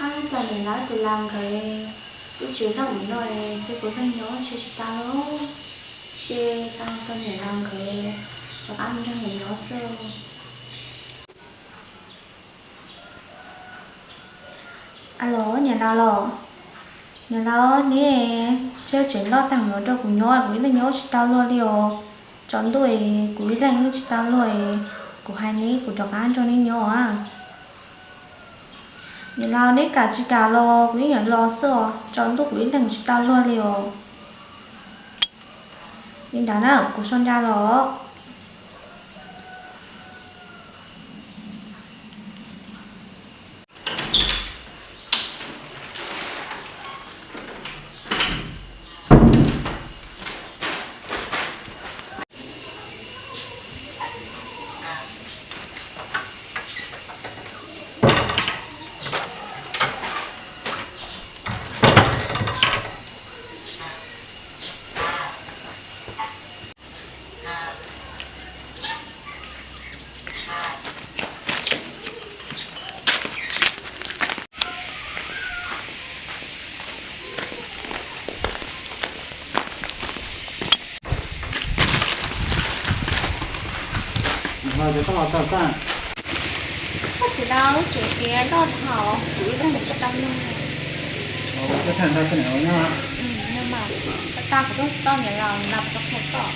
Cov niam laus txiv laus nkawd twb tsis laus mus no, ces kuv leej nyob tsis tau lawm. Ces tau cov niam laus nkawd rov qab mus nrog nkawd nyob xwb. Alo, niam laus los? Niam laus, neb tseem noj tag los rau kuv nyob, kuv ib leeg nyob tsis tau luag li os. Tsaus ntuj es kuv ib leeg nyob tsis tau luag es kuv hais neb kuv rov qab nrog neb nyob. Niam laus, neb kam tsis kam los kuv yeej yuav los xwb os, tsaus ntuj kuv ib leeg tsis tau luag li os. Li ntawd na, kuv sau ntawv los. Koj txiv laus, lub tsev tiav loj dhau, kuv ib leeg tsis tau luag. Koj txhaj nrog koj niam laus nyob? Tau, kuv tuaj tsis tau niam laus, niam laus tau qhia koj.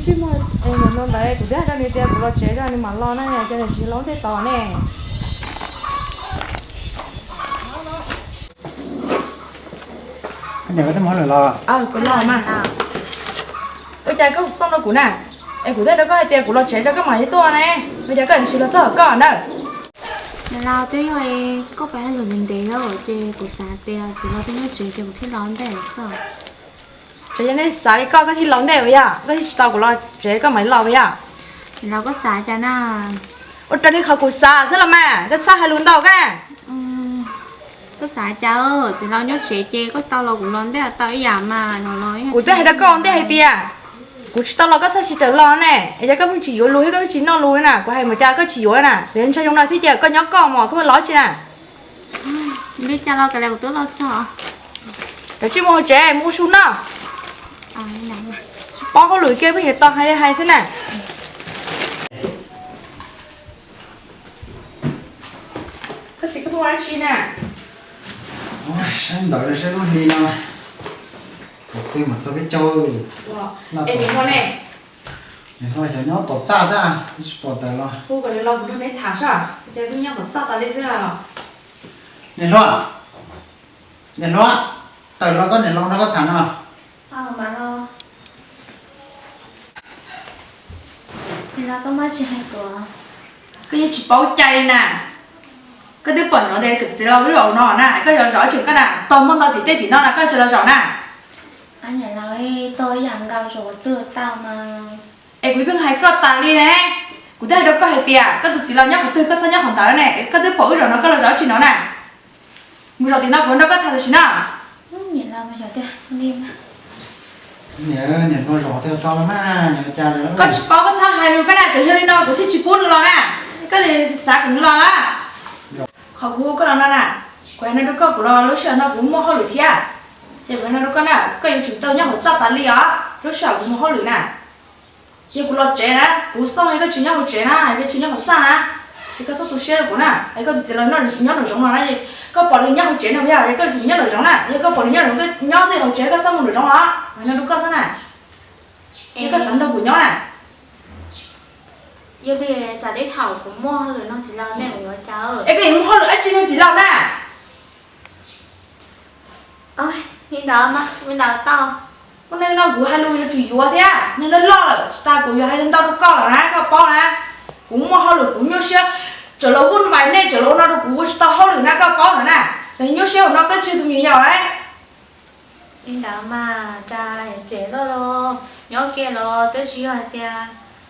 Ces nws ntsej muag no ntawd, kuv twb hais rau nws tias kuv los tsev rau nws mam los na, ces nws tsis los tej tod ne. Koj niam, koj twb mus hauj lwm los? Kuv los mas. Ua cas koj xoj rau kuv na? Es kuv twb hais rau koj hais tias kuv los tsev rau koj mam li tuaj ne, ua cas koj tsis los txog koj na? Niam laus, twb yog koj pais hauj lwm ntev ntev lawm ces kuv xav tias txiv laus twb nyob tsev ces kuv thiaj los ntej xwb. Ces yog nej xav li koj, koj thiaj los ntej puas yog? Koj thiaj tsis tau kuv los tsev koj mam li los puas yog? Niam laus, koj xav cas na? Ua raws li qhov kuv xav xwb los mas, koj txhob hais lus ntau koj na. Koj xav cas, txiv laus nyob tsev ces koj tau los kuv los ntej tau ib yam mas. Kuv twb hais rau koj ua ntej hais tias kuv tsis tau los koj txhob sib raws los ne, es yog koj pheej tsis yuav lus thiab koj pheej tsis noj lus na, kuv hais mus cas koj tsis yuav na, yog ntshe zoo no thiab ces koj nyob koj mus, koj pheej los tsi na. Li cas los kav liam kuv twb los txog. Kav tsij mus hauv tsev mus ua su noj. Tsis paub hauj lwm kiag pheej yuav tos hais li hais xwb na. Koj txiv, koj mus ua dab tsi na? Saib ntawv saib lub hli no, thaum twg mam txog peb caug. Es niam hluas ne? Niam hluas xyov nyob tom txaj xwb, tsis pom tawm los. Hu kom nws los kuv nrog neb tham saib, cas pheej nyob tom txaj tas li xwb los. Niam hluas, niam hluas, tawm los koj niam laus nrog koj tham no. Koj yeej tsis paub cai li na. Koj twb pom nrov tias txiv laus lub zaum no na, koj zov zov tseem koj na, tos muaj ntau tim tej tim no na koj tseem los zaum na. Es kuv pheej hais koj tas li ne, kuv twb hais rau koj hais tias koj tus txiv laus nyob qhov twg koj txhob nyob qhov ntawd ne, koj twb pom wb zaum no koj los zaum tsi no na. Mus zaum tim no kuv nrog koj tham tam sim no. Koj tsis paub koj txhob hais lus koj na, tseem yog li no kuv thiaj tsis pub nws los na. Koj li xav kom nws los lawm. Qhov kuv hu koj los no na, kuv hais no rau koj, kuv los lub sij hawm no kuv muaj hauj lwm thiab. Ces kuv hais no rau koj na, koj yuav tsum tau nyob hauv txaj tas li os, lub sij hawm kuv mus hauj lwm na. Yog kuv los tsev na, kuv xoj koj tsis nyob hauv tsev na, koj tsis nyob hauv txaj na, ces koj txhob tu siab rau kuv na. Es koj tus txiv laus nyob nraum zoov no na, koj pom nws nyob hauv tsev no puas yog? Es koj yuav tsum nyob nraum zoov na, yog koj pom nws nyob nraum zoov, koj nyob twj hauv tsev, koj txhob mus nraum zoov os. Kuv hais no rau koj xwb na. Es koj xav nrog kuv nyob na? Yog li tsam deb thaum kuv muaj hauj lwm no tsis los nej yuav cas? Es koj yuav muaj hauj lwm dab tsi no tsis los na? Li ntawd mas li ntawd tau. Ua neej no kuv hais lus yuav tsum yuav thiab, neeg loj loj lawm tsis tas kuv yuav hais ntau rau koj lawm na, koj paub na. Kuv muaj hauj lwm kuv nyuaj siab, tseem los vuj vais nej tseem los ua no rau kuv, kuv tsis tau hauj lwm na, koj paub ntawd na. Nws nyuaj siab hauv no koj tseg tus me nyuam yaus na. Li ntawd mas cas tsev loj los nyob kiag los twb tsis yog hais tias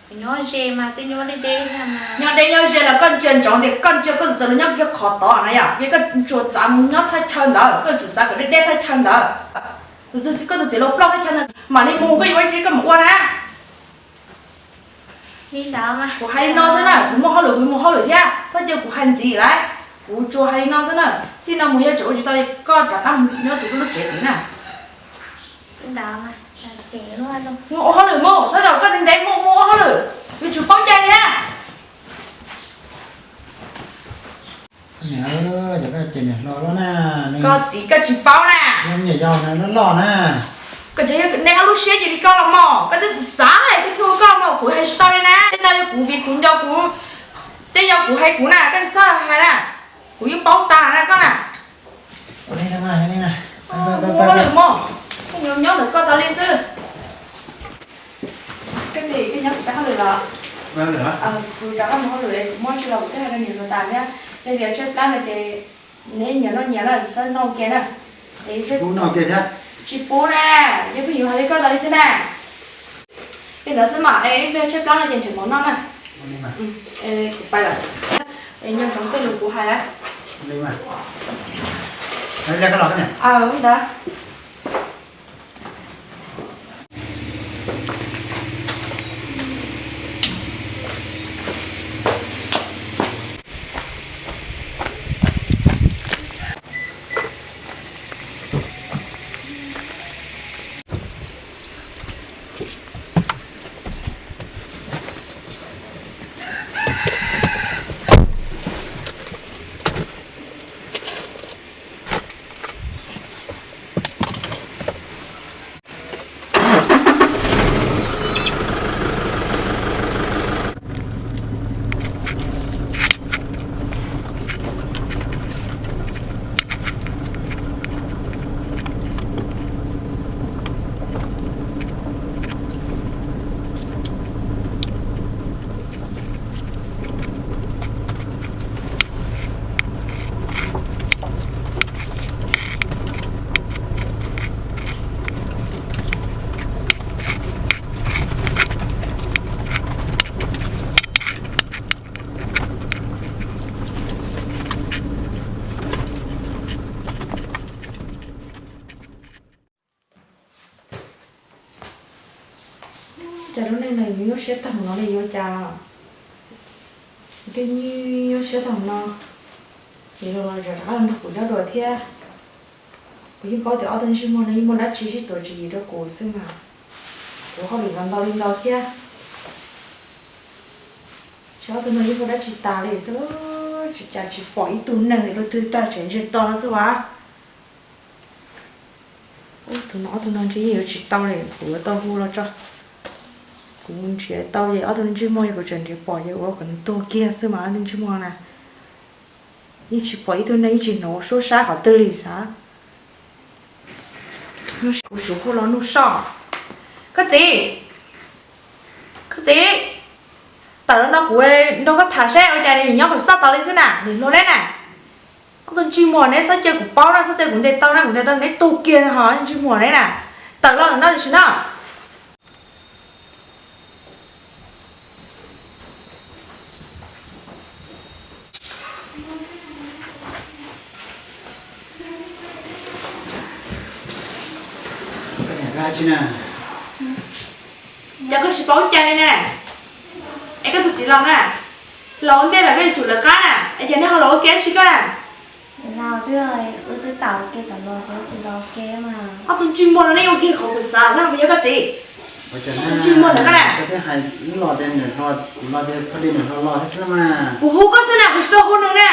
kuv nyob ze mas twb nyob deb deb thiab mas. Nyob deb nyob ze los koj ntsia ntsoov tias koj ntsia koj txawm los nyob kiag qhov tod na yom, es koj tsuas txav mus nyob thaj chaw ntawd, koj tsum txav kom deb deb thaj chaw ntawd. Koj tus txiv laus ploj thaj chaw ntawd mam li mus, koj yuav ua li koj mam ua na. Li ntawd mas kuv hais li no xwb na, kuv muaj hauj lwm kuv mus hauj lwm thiab, koj cia kuv hais ntxiv lawm. Kuv tsuas hais li no xwb na, txij no mus yog tseem ua tsis tau koj rov qab mus nyob tus lub tsev tid na. Li ntawd mas mus ua hauj lwm mus, sawv daws koj ntev ntev mus mus ua hauj lwm, yuav tsum paub cai thiab. Koj txiv koj tsis paub na. Koj tseem yog neeg ob lub siab ces li koj los mog, koj twb xav xav koj thiaj ua koj mog, kuv hais tsis tau li na. Tej no yog kuv vim kuv nco kuv, tej yog kuv hais kuv na, koj tsis txhob hais na, kuv yeej paub tas na koj na. Mus hauj lwm mog, koj nyob ntawm koj tas li xwb. Koj txiv, koj nyob kuv pab hauj lwm los? Kuv rov qab mus hauj lwm, kuv muab tsis los kuv twb hais rau niam hluas tas thiab. Yog tias tshaib plab no ces neb nyiam noj nyiam na, txhob noj ua ke na. Tsis pub na, yog pheej yuav hais li koj tas li xwb na. Li ntawd xwb mas, ib pliag tshaib plab no ces nrhiav mov noj na. Kuv pais lawm. Nco ntsoov tej lus kuv hais na. Ntawd. Cas lub neej no yuav nyuaj siab tag no li yuav cas, twb nyuaj siab tag no, es los rov qab los nrog kuv nyob dua thiab. Kuv yeej paub tias ob tug ntsej muag no yeej muaj dab tsi sib tuav tswv yim rau kuv xwb mas. Kuv hauj lwm los ntau li ntau thiab, ces ob tug no yeej muaj dab tsi tas li xwb, tsis cas tsis pom ib tug neeg li, lub twg tag tseem ntseg to no xwb as. Tus no ob tug no ntshe yeej yuav tsis tau li, kuv yuav tau hu los tso. Kuv nrhiav tau ces ob tug ntsej muag yog kuv tseem nrhiav pom ces ua kom nws tuag kiag xwb mas ob tug ntsej muag na. Yeej tsis pom ib tug neeg, yeej tsis hnov suab sab qhov twg li sav. Kuv tsuas hu los nug soj. Koj txiv, koj txiv, tawm los no kuv nrog koj tham saib ua cas nws nyob qhov txoj tod li xwb na, niam hluas neb na. Ob tug ntsej muag neb txhob cia kuv paub na, txhob cia kuv ntes tau na, kuv ntes tau neb tuag kiag ho ntsej muag neb na. Tawm los ntawm no tam sim no. Cas koj tsis paub cai li na? Es koj tus txiv laus na, los ua ntej lawm koj yuav tsum lawv qab na, es yog nej ho los ua ke dab tsi koj na? Wb twb tau ua ke tas los tsis los ke mas. Ob tug ntsej muag no nej ua kiag qhov kuv xav xwb los yog koj txiv? Ob tug ntsej muag ntawd koj na. Koj twb hais wb los tias niam hluas, kuv los tias pha li niam hluas los thiab xwb mas. Kuv hu koj xwb na, kuv tsis tau hu nws na.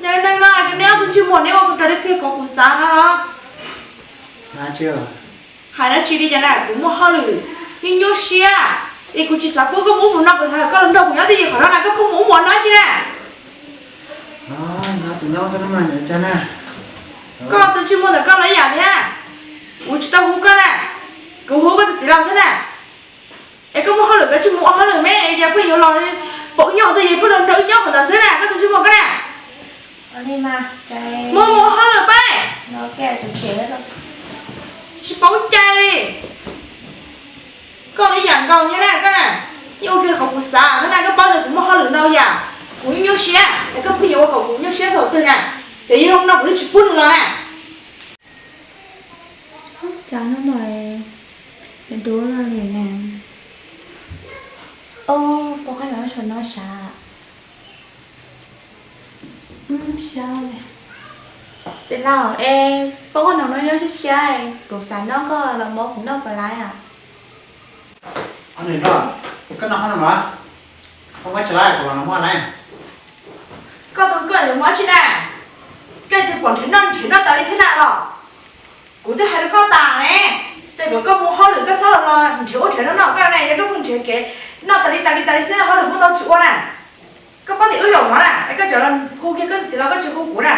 Yog neeg no ces nej ob tug ntsej muag neb ua kiag qhov kuv xav no los? Hais dab tsi li cas na, kuv muaj hauj lwm. Yeej nyuaj siab, es kuv tsis xav pub koj mus ub mus no, kuv xav kom koj los nrog kuv nyob twj ywm qhov no na, koj pub mus ub mus no tsis na. Koj tus ntsej muag ntawm koj los ib yam thiab, kuv tsis tau hu koj na, kuv hu koj tus txiv laus xwb na. Es koj muaj hauj lwm koj tsis mus ua hauj lwm me, es yog pheej yuav los pom wb nyob twj ywm, pheej los nrog wb nyob qhov ntawd xwb na, koj tus ntsej muag koj na. Mus mus ua hauj lwm peb, tsis paub cai li. Koj li yam nkaus thiab na koj na, yeej ua kiag qhov kuv xav xwb na, koj paub tias kuv muaj hauj lwm ntau yam, kuv yeej nyuaj siab, es koj pheej yuav ua kom kuv nyuaj siab thaum twg na, ces yeej no kuv yeej tsis pub nws los na. Cas hnub no yuav dub loj li na. Pov qab no sav no sav. Txiv laus, es pov qab no no nyob siab siab, kuv xav noj koj los muab kuv noj puas laib? Koj noj qhov no los, koj muab tsis laib kuv los muab laib. Koj tus koj yuav muab tsis na, koj tsis pom nrhiav noj nrhiav noj tas li xwb na los. Kuv twb hais rau koj tas ne, tej zaum koj mus hauj lwm koj txhob los nrhiav ub nrhiav no noj koj na, yog koj pheej nrhiav kev noj tas li tas li tas li xwb na, hauj lwm muaj ntau tsis ua na. Koj paub tias wb zaum no na, es koj tseem hu kiag koj tus txiv laus, koj tsis hu kuv na.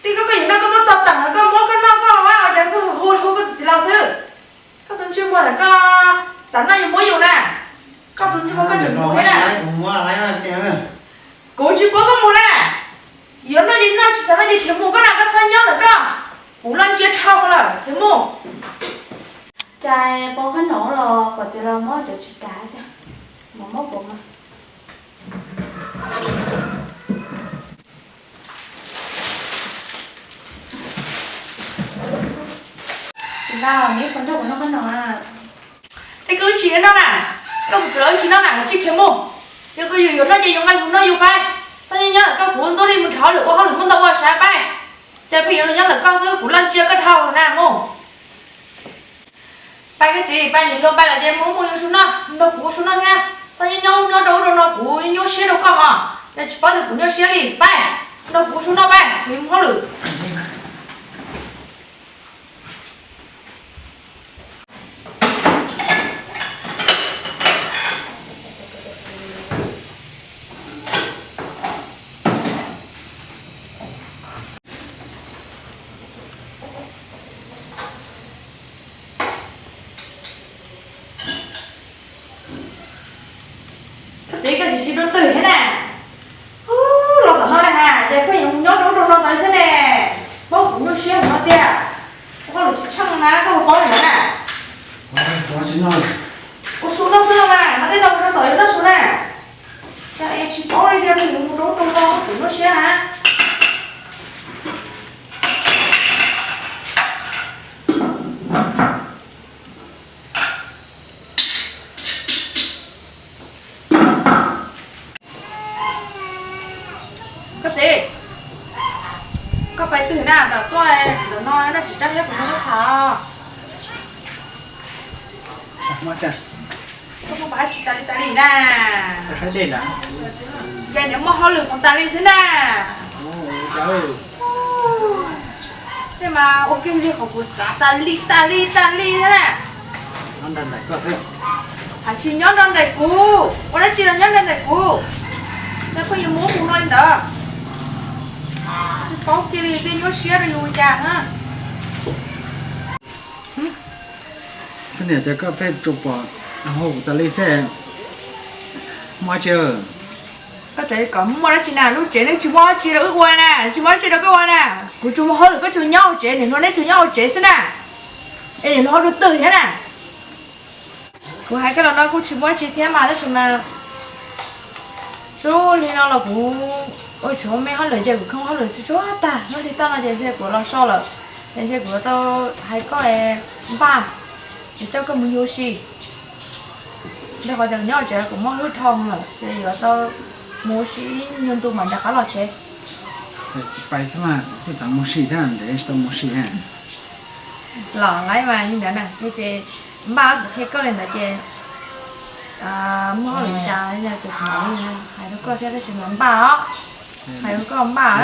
Twb koj koj yuav noj koj muab tau teem los koj muab koj noj koj los, ua cas koj hu hu koj tus txiv laus xwb? Koj tus ntsej muag ntawm koj xav noj yus muab yus na. Koj tus ntsej muag koj tseem mus thiab na. Kuv tsis pub koj mus na. Yuav noj ces noj, tsis xav noj ces khiav mus koj na, koj txhob nyob ntawm koj. Kuv laj ntsia dhau lawm, khiav mus. Cas pov qab no los kom txiv laus muab cov tsis tas tiag, mam muab kuv mas. Txiv laus, neb puas nrog kuv noj qab no? Tej koj tsis noj na, koj tus txiv laus tsis noj na, koj tsis khiav mus. Yog koj yuav yuav noj ces yuav nqa yus noj yus pab. Txhob nyob nyob ntawm koj, kuv ntxub li mus nrhiav hauj lwm ua hauj lwm muaj ntau ua sav pab. Cas pheej yuav los nyob ntawm koj xwb, kuv laj ntsia koj dhau na mus. Pab koj txiv, pab niam hluas pab lawm ces mus mus ua su noj, nrog kuv ua su noj thiab. Txhob nyob nyob nyob rau ub rau no, kuv nyuaj siab rau koj hos. Yog tsis paub tias kuv nyuaj siab li, pab nrog kuv ua su noj pab, kuv yuav mus hauj lwm. Koj txiv, koj tsis sib dua twg thiab na? Los tom no na has, ces pheej yuav mus nyob rau ub rau no tas li xwb ne. Paub kuv nyuaj siab mus no tiag. Koj lus tsis tsheej na, koj puas paub li ntawd na? Ua su noj xwb los mas, mas tej no rau tom yuav noj su na. Cas es tsis paub li tiag, pheej yuav mus rau ub rau no, kuv nyuaj siab na. Koj txiv, koj pais twg na, tam tuaj ntawm no dab tsi tsab hiab kuv muab koj tham. Koj muaj dab tsi tas li tas li na? Ces nws muaj hauj lwm mus tas li xwb na. Tej mas ua kiag li qhov kuv xav tas li tas li tas li thiab na. Hais tsis nyob nrog nraim kuv, ua dab tsi los nyob nrog nraim kuv. Nyob pheej yuav mus ub mus no li ntawd. Tsis paub kiag li, tej nyuaj siab rau yus ua cas na. Koj niam, cas koj pheej tsuas pom hu kuv tas li xwb, muaj dab tsi? Koj tseem kom muaj dab tsi na, lub tsev neeg tsis muaj dab tsi rau wb ua na, tsis muaj dab tsi rau koj ua na. Kuv tsuas mus hauj lwm, koj tsuas nyob hauv tsev, niam hluas neb tsuas nyob hauv tsev xwb na. Es niam hluas ho tus twg thiab na? Kuv hais koj los no kuj tsis muaj dab tsi thiab mas, tab sis mas lub li no los kuv ua tsis ua me hauj lwm ces kuv khoom hauj lwm tsuag tsuag tag, hnub twg tag no ces ntshe kuv los so lawm, ces ntshe kuv tau hais koj npaj, es coj koj mus ua si. Rau qhov tias nyob tsev kuv muaj hwj dhau lawm, ces yuav tau mus ua si ib nyuag ntu mam rov qab los tsev. Tsis pais xwb mas, kuj xav mus si thiab, ntev tsis tau mus si. Los laib mas li ntawd na, ces npaj kuv qhia koj li ntawd ces muaj hauj lwm cas ces kuv hais rau koj thiab, tab sis mas npaj os, hais rau koj npaj.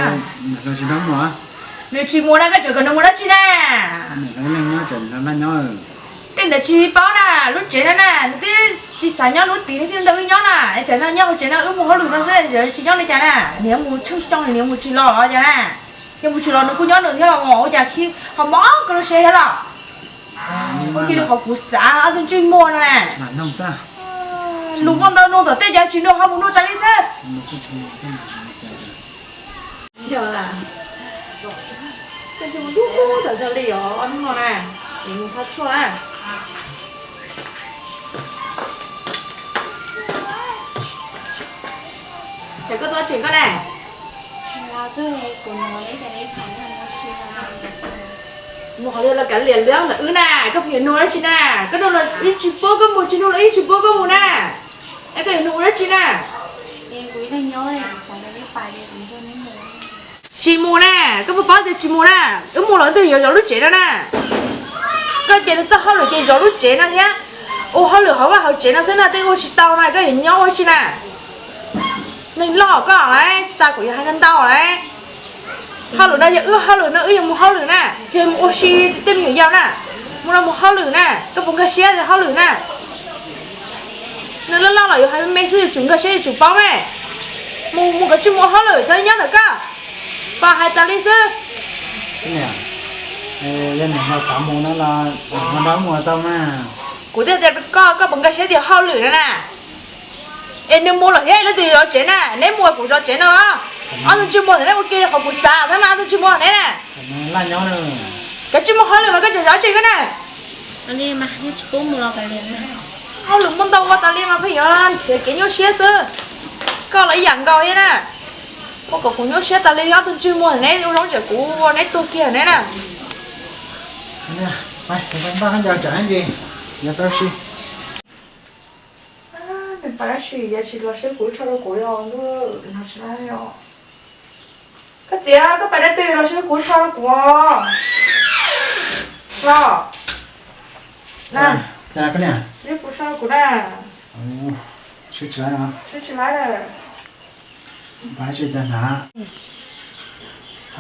Nws tsis mus na, koj tseem kom nws mus dab tsi na? Tej Ntawm tsis paub na, lub tsev no na nws twb tsis xav nyob lub tid, nws thiaj nrog wb nyob na. Es tsam no nyob hauv tsev no wb mus hauj lwm no xwb, tsis nyob li cas na. Niam mus tsheej xyoo niam mus tsis los cas na. Yog mus tsis los nws kuj nyob nws thiab los mas ua cas khi ho mob koj lub siab thiab los. Ua khi li qhov kuv xav ob tug ntsej muag no na. Lus muaj ntau nug tom tej cas tsis nug ho mus nug tas li xwb. Yog, koj ntsej muag dub dub tom zog li os ob hnub no na. Es mus thab tshuaj na. Ces koj tuaj tseem koj na. Mus qhov twg los kav liam lwb ntawm wb na, koj puas yuav nug dab tsi na? Koj nug los wb tsis pub koj mus, tsis nug los wb tsis pub koj mus na. Es koj yuav nug ua dab tsi na? Tsis mus na, koj puas paub tias tsis mus na? Wb mus los wb twb yuav zov lub tsev no na. Koj ces nws txoj hauj lwm ces zov lub tsev no thiab, ua hauj lwm hauv vaj hauv tsev no xwb no, tej ua tsis tau no koj yuav nyob ua dab tsi na? Neeg loj koj lawm, tsis tas kuv yuav hais koj ntau lawm. Hauj lwm no yog wb hauj lwm no, wb yuav mus hauj lwm na, tsis yog mus ua si tej me nyuam yaus na. Mus no mus hauj lwm na, koj puas nkag siab tias hauj lwm na? Nws loj loj los yuav hais me me xwb, yuav tsum nkag siab yuav tsum paub me. Mus mus koj tsis mus hauj lwm, txhob nyob ntawm koj. Pab hais tas li xwb. Yog niam no xav mus no los ho nrog mus tau mas. Kuv twb hais tias koj, koj puas nkag siab tias hauj lwm no na? Es nws mus lawm thiab, leej twg zov tsev na? Neb mus kuv zov tsev no los? Ob tug ntsej muag ntawm neb ua ke li qhov kuv xav thiab mas ob tug ntsej muag neb na. Koj tsis mus hauj lwm mas koj tseem zov tsev koj na. Hauj lwm muaj ntau ua tas li mas pheej yuav nrhiav kev nyuaj siab xwb. Koj los ib yam nkaus thiab na. Ua kom kuv nyuaj siab tas li, ob tug ntsej muag ntawm neb ua zoo tsam kuv ua neb tuag kiag neb na. Npaj khaub ncaws tsam ntsis, yuav tau si. Nws pais dab tsi yuav tsis los saib kuv, tso rau kuv os. Koj txiv, koj pais dab tsi los saib kuv, tso rau kuv os. Los na, saib kuv, tso rau kuv na. Swb tsis laib, swb tsis laib lawm. Pais tsis tau hnav.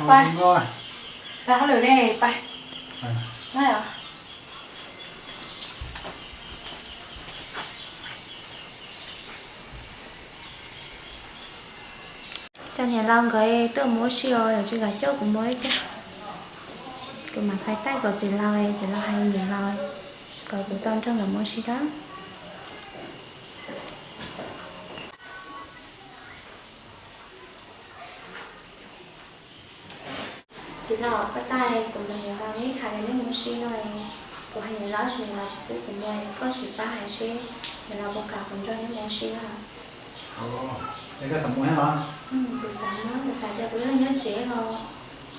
Pais, pais hauj lwm ne, pais. Cov niam laus nkawd tuaj mus ua si os, yog tsis kam coj kuv mus ib pliag. Kuv mam pais taij kom txiv laus, txiv laus hais niam laus kom kuv tau nrog nkawd mus ua si na. Txiv laus, pab tais kuv mus niam laus neb hais tias neb mus ua si no, kuv hais niam laus tsis, niam laus tsis pub kuv mus, koj sim pab hais seb niam laus puas kam kuv nrog neb mus ua si na. Es koj xav mus thiab los? Kuv xav, kuv xav tias kuv ib leeg nyob tsev los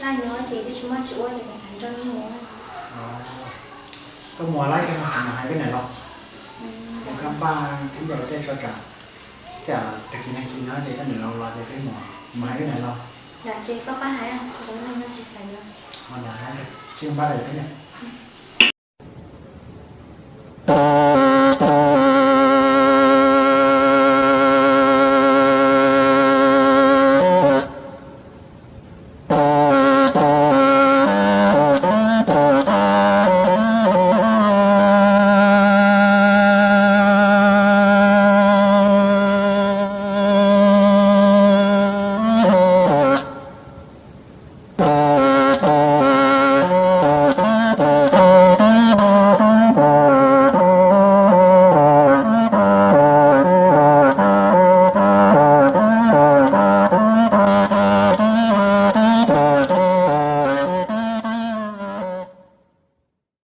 laj nyob ces twb tsis muaj tsis ua ces kuv xav nrog neb mus. Koj mus lawm ces kuv mam hais koj niam laus, es koj npaj khaub ncaws tej tso tsam, tag kis nag kis no ces koj niam laus los ces peb mus, kuv mam hais koj niam laus. Ces koj pab hais, kuv ib leeg nyob tsis xav nyob. Tsis npaj los koj niam.